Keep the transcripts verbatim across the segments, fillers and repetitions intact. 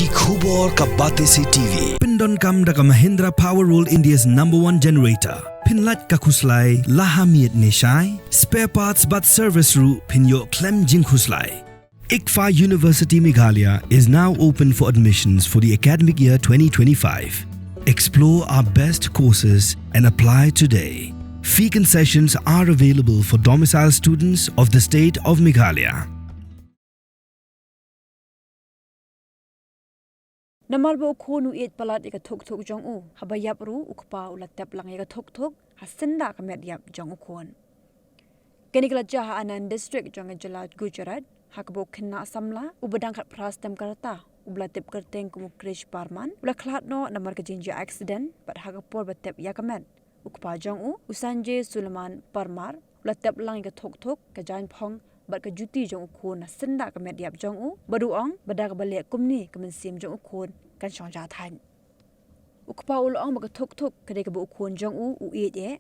Ki khubor ka Batesi T V. Pyndonkam da ka Mahindra Power World, India's number one generator. Pynlait ka khuslai la ha miet ne shai. Spare parts bad service ruh phin ïoh khlem jingkhuslai. ICFAI University Meghalaya is now open for admissions for the academic year twenty twenty-five. Explore our best courses and apply today. Fee concessions are available for domicile students of the state of Meghalaya. Namar ba u khun u ïeit palat ïa ka thuk thuk jong u, haba ïap ruh u kpa u la tep lang ïa ka thuk thuk ha syndah ka met ïap jong u khun. Kane ka la jia ha Anand District jong ka jylla Gujarat, ha kaba u khynnah samla uba dang khatphra snem ka rta, uba la tip kyrteng kum u Krish Parmar, u la khlad noh namar ka jingjia accident bad ha ka por ba tep ïa ka met, u kpa jong u, u Sanjay Suleman Parmar, u la tep lang ïa ka thuk thuk, ka jaiñphong bad ka juti jong u khun ha syndah ka met ïap jong u, bad u ong ba da kaba leh kumne ka mynsiem jong u khun kan shong jahthait. U kpa u la ong ba ka thuk thuk ka dei kaba u khun jong u u ïeit eh.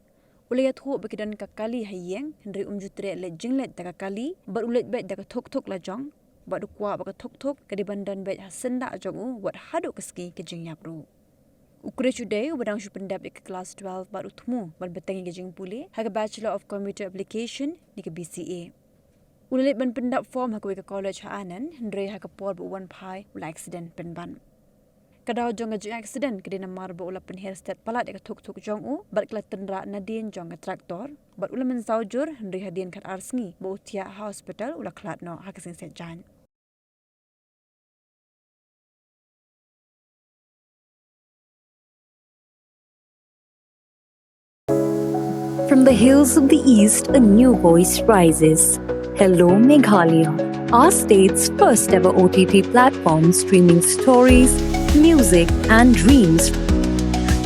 U la ïathuh ba ki don ka kali ha ïing, hynrei um ju treh leit jingleit da ka kali, bad u leit beit da ka thuk thuk la jong, bad u kwah ba ka thuk thuk ka dei ban don beit ha syndah jong u wat haduh ka sngi ka jingïap ruh. U Krish u dei uba dang shu pyndep ïa ka klas twelve bad u thmu ban bteng ïa ka jingpule ha ka Bachelor of Computer Application ne ka B C A. U la leit ban pyndap form ha kawei ka college ha Anand, hynrei ha ka por ba u wan phai u la accident pynban. Ka daw jong ka jing accident ka dei namar ba u la pynher stet palat ïa ka thuk thuk jong u bad ka la tynrah nadien jong ka tractor, bad u la mynsaw jur, hynrei hadien khatar sngi ba u thiah ha hospital u la khlad noh ha ka sngi Saitjaiñ. From the hills of the East, a new voice rises. Hello, Meghalaya, our state's first ever O T T platform streaming stories, music, and dreams.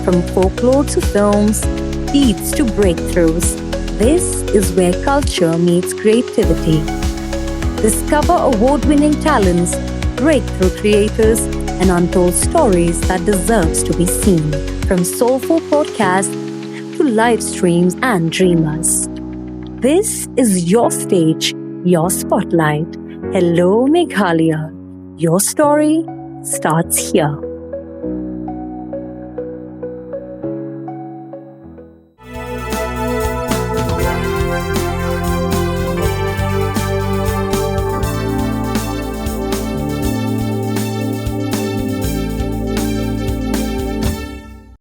From folklore to films, beats to breakthroughs, this is where culture meets creativity. Discover award winning talents, breakthrough creators, and untold stories that deserves to be seen. From soulful podcasts to live streams and dreamers, this is your stage, your spotlight. Hello, Meghalaya. Your story starts here.